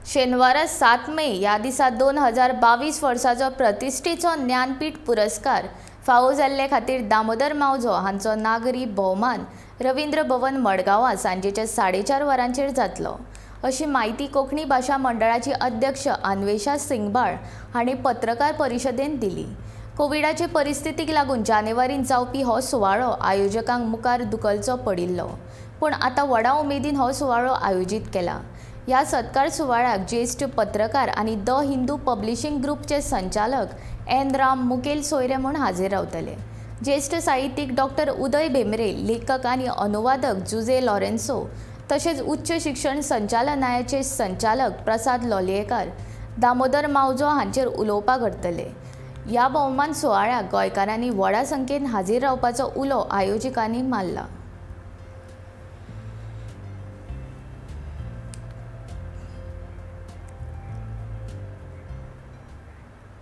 शेनवारा 7 मे ह्या दिसा 2022 वर्साचो प्रतिश्ठेचो ज्ञानपीठ पुरस्कार फावो जाल्ले खातीर दामोदर मावजो हांचो नागरी भोवमान रवींद्र भवन मडगांवां सांजेच्या 4:30 वरांचेर जातलो, अशी म्हायती कोंकणी भाशा मंडळाची अध्यक्ष अन्वेषा सिंगबाळ हांणी पत्रकार परिशदेंत दिली. कोविडाचे परिस्थितीक लागून जानेवारींत जावपी हो सुवाळो आयोजकांक मुखार धुकलचो पडिल्लो, पूण आतां व्हडा उमेदीन हो सुवाळो आयोजीत केला. ह्या सत्कार सुवाळ्याक ज्येश्ठ पत्रकार आनी the Hindu पब्लिशींग ग्रुपचे संचालक एन राम मुखेल सोयरे म्हूण हाजीर रावतले. ज्येश्ठ साहित्यीक डॉक्टर उदय भेंब्रे, लेखक आनी अनुवादक जुझे लॉरेन्सो, तशेंच उच्च शिक्षण संचालनालयाचे संचालक प्रसाद लोलयेकार दामोदर मावजो हांचेर उलोवपां करतले. ह्या भोवमान सुवाळ्याक गोंयकारांनी व्हडा संख्येन हाजीर रावपाचो उलो आयोजकांनी मारला.